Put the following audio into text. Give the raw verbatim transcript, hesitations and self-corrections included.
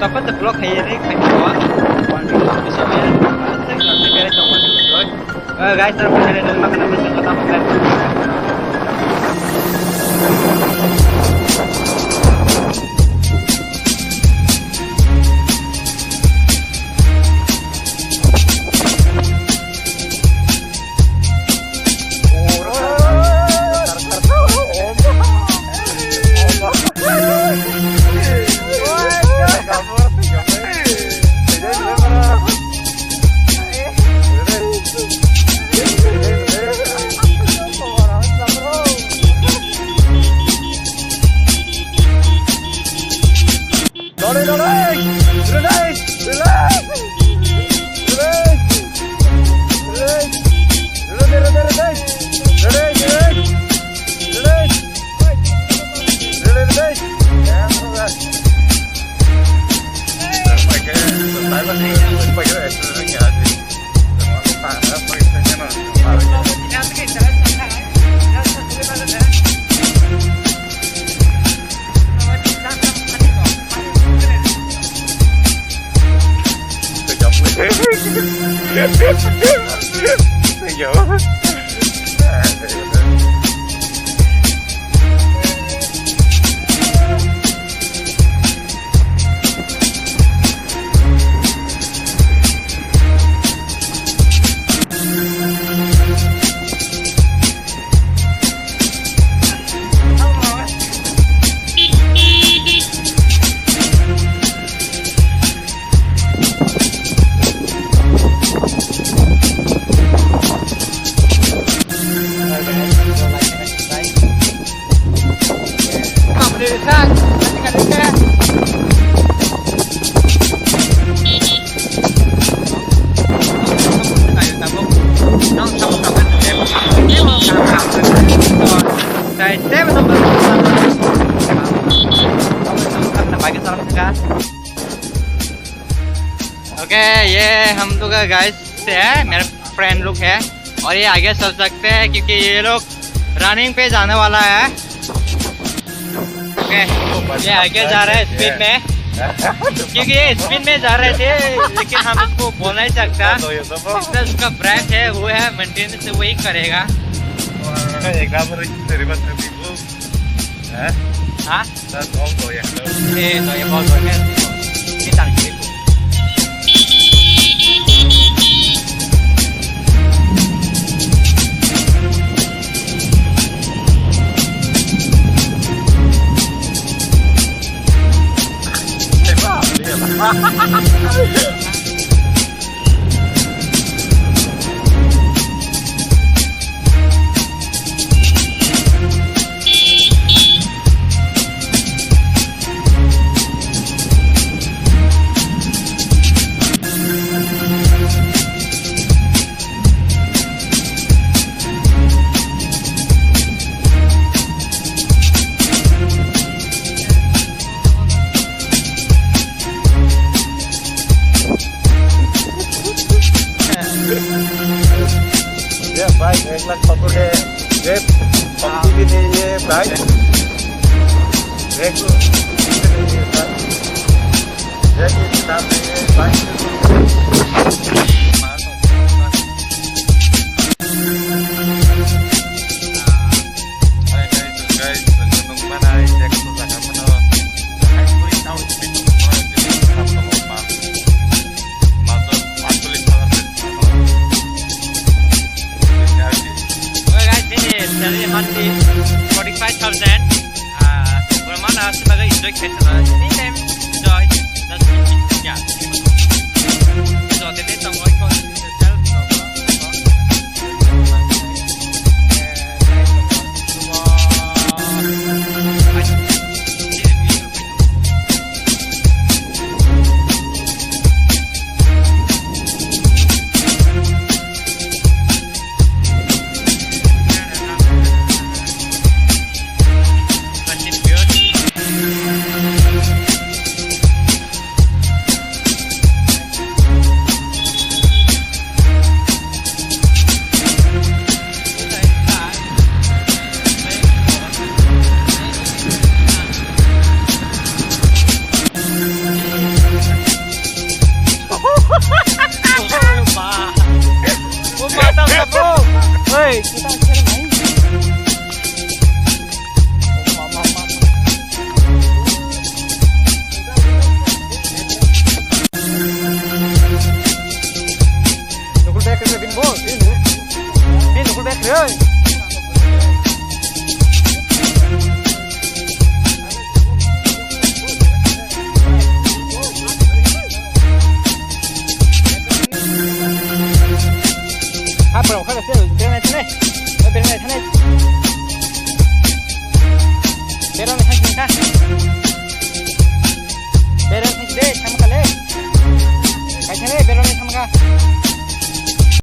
Dapat de block hai re khai ko. Wan video bisa ya. Asal kalau saya beres sama tu. Eh, guys, terus saya nak kena mesti kota bukan. Dole, dole! Release! Release! Release! Release! Release, release, release! Release, release! Release, release! Okay, ये हम लोग का गाइस से है, मेरा फ्रेंड लोग है, और ये आगे चल सकते हैं क्योंकि ये लोग रनिंग पे जाने वाला है। ओके, ये आगे जा रहा है स्पीड में, क्योंकि ये स्पीड में जा रहे थे, लेकिन हम उसको बोल नहीं सकता। इसलिए उसका ब्रेक है, वो है मेंटेनेंस, वही करेगा। हाँ? Eh, no, ya, no. Ini tang kiri. ये भाई, एक लाख पकड़ है। ये पक्की भी नहीं है भाई। देख लो, ये भाई। ये भी हिसाब नहीं है भाई। Hai, hai, guys, nung mana, cek tu jaga mana. Hai, kuri tahu speed mana, jadi apa mau pas. Masuk, masuk lima ratus. Okay, guys, ini dari mati forty-five thousand. Ah, bermana sebagai enjoy kita. Ini time enjoy. Dan ya. So, ini tong Nukul bek khe bin bo, bin, bin nukul bek khe. Ha, bro, kha se, bera nai thane. Bera nai thane. Bera nai thane kha. Bera nai thane, thang kha le. Kai thane, bera nai thang kha.